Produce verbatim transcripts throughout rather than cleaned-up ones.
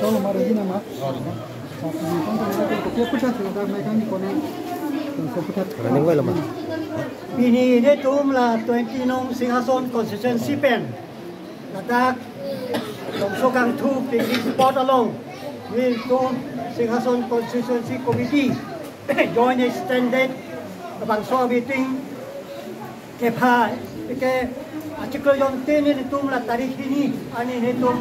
Kalau marah gini, Mak. Kopi apa sih? Ada mereka ni kono. Kopi apa? Running well, Mak. Pini netum la twenty nong Singhason constituency pen ladak Longso Kangthu picnic spot along netum Singhason Constituency Committee joint extended labangso meeting kepha ke achiklo jonte netum la tarik hini arni netum,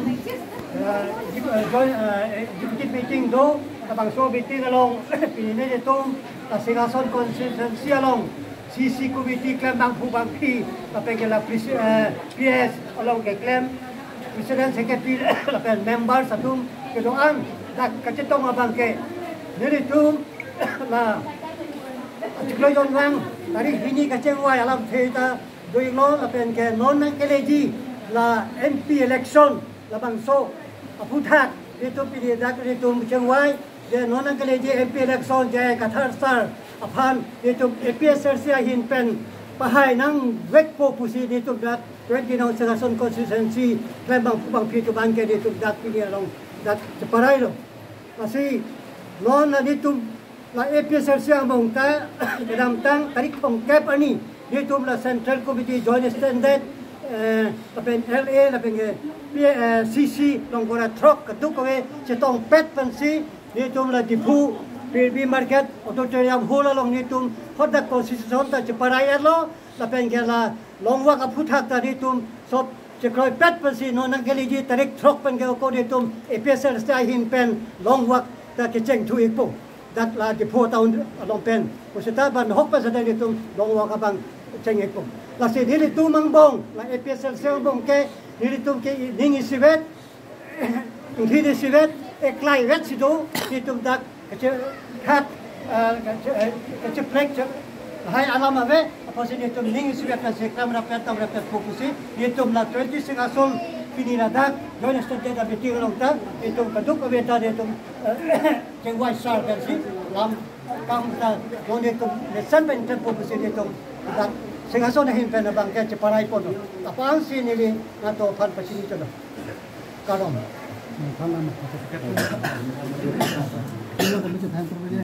eh, eh, joint, eh, executive meeting do, labangso meeting along pini netum la Singhason constituency along C C committee klem bangphu bangphi lapen ke la presi-, eh, P S along keklem president secretary lapen members atum kedo-an dak kachetong abang ke netum la achiklo jonvang tarik hini kachingvai alamthe ta doiklo lapen ke non nangkeleji la M P election labangso aphuthak netum pini dak netum chingvai je non nangkeleji M P election J I Kathar sir aphan netum A P H L C ahin pen pahai nangvekpo pusi netum dak twenty nong Singhason constituency klem bangphu bangphi atum abang ke netum dak pini along dak cheparailo. Lasi non la netum la A P H L C angbong ta kedamtang tarik thomkep arni netum la Central Committee joint extended, eh, lapen L A lapen ke P, eh, C C along kora throk kadokave chetongpet pensi netum la Diphu P B Market Auditorium Hall along netum hadak constitution ta cheparai-etlo lapen ke la longvak aphuthak ta netum sop chekroipet pensi non nangkeleji tarik throk pen ke ako netum A P H L C ahin pen longvak ta kecheng thu-ikpo. Dak la Diphu town along pen pusita ban hok pen sada netum longvak abang cheng-ikpo. Lasi netum angbong la A P H L C angbong ke netum ke ning isivet, ingthir isivet, eklaivet si do, netum dak kache-, khat, eh, kache-, eh, kacheplek che-, hai alam ave, apotsi netum ning isivet kan si klam rapet, tam rapet pusi, netum la twenty Singhason pini ladak joint extended meeting along ta, netum kadokave ta netum, eh, chingvai sar kan si, lam kam ta, non netum mesen pen tempo pusi netum dak Singhason ahin pen abang ke cheparai ponlo. Apotsi neli nangtum aphan pachini chotlo. Kardom.